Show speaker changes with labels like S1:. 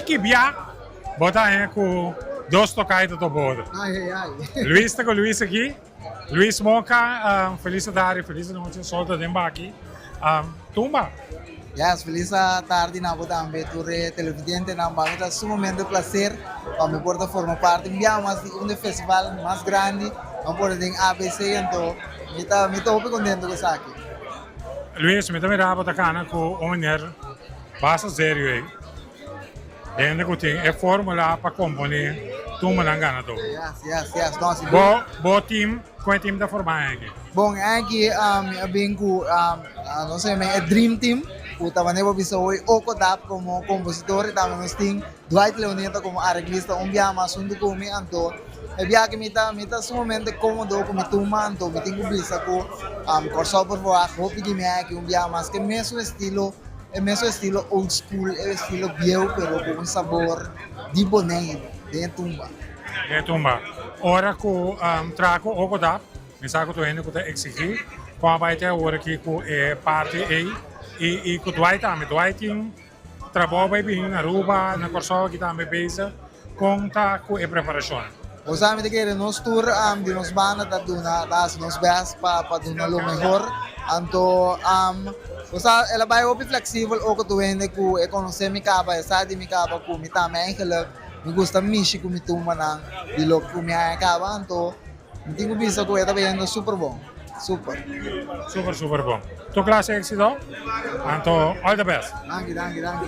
S1: Ki bia bo ta haña ku dos tokai ta topa otro.
S2: Ai ai ai.
S1: Luis ta ku Luis aki. Luis Moca, felis tardi, felis nochi, sol ta den baki. Tumba.
S2: Yes, felis tardi na bo tambe tur e televidentenan. Pa mi ta sumamente placer pa mi por ta forma parti un bia mas di un di e festival mas grandi pa por den ABC anto mi ta mi ta hopi contento cu esaki.
S1: Luis, mi ta mira bo ta cana cu un meneer basta serio ey. Hende ku tin e formula pa komponé tumbanan ganadó.
S2: Yes, yes, yes. No, si
S1: Bo, bo team, kon e team ta formá aki?
S2: Bon, aki mi a bin ku nos a yama e Dream Team, ku ta manera bo bisa hoy Oko Dap komo kompositor i tambe nos tin Dwight Leoneta komo areglista un biaha mas huntu ku mi. Anto e biaha aki mi ta mi ta sumamente komodo ku mi tumba, anto mi tin ku bisa ku Kòrsou por verwagt hopi di mi aki un biaha mas ku e mesun estilo. E mesun estilo old school, e estilo bieu pero ku un sabor di Boneiru den e tumba.
S1: Den e tumba. Ora ku traha ku Ogodap, mi sa ku tur hende ku ta eksigí kon a bai te awor aki ku e parti ei i i ku Dwight tambe. Dwight tin trabou bai bini na Aruba, na Kòrsou aki tambe bezig. Kon ta ku e preparashon?
S2: Bo sa mi ta kere nos tur di nos banda ta duna ta hasi nos best pa pa duna lo mehor anto bo sa el a bai hopi flexibel oko tur hende ku e konosé mi kaba e sa di mi kaba ku mi tambe eigenlijk mi gusta mishi ku mi tumbanan di loke ku mi haña kaba anto Mi tin ku bisa ku e ta bayendo super bon, super.
S1: Super super bon. Tur klase éxito, anto all the best.
S2: Danki, danki, danki.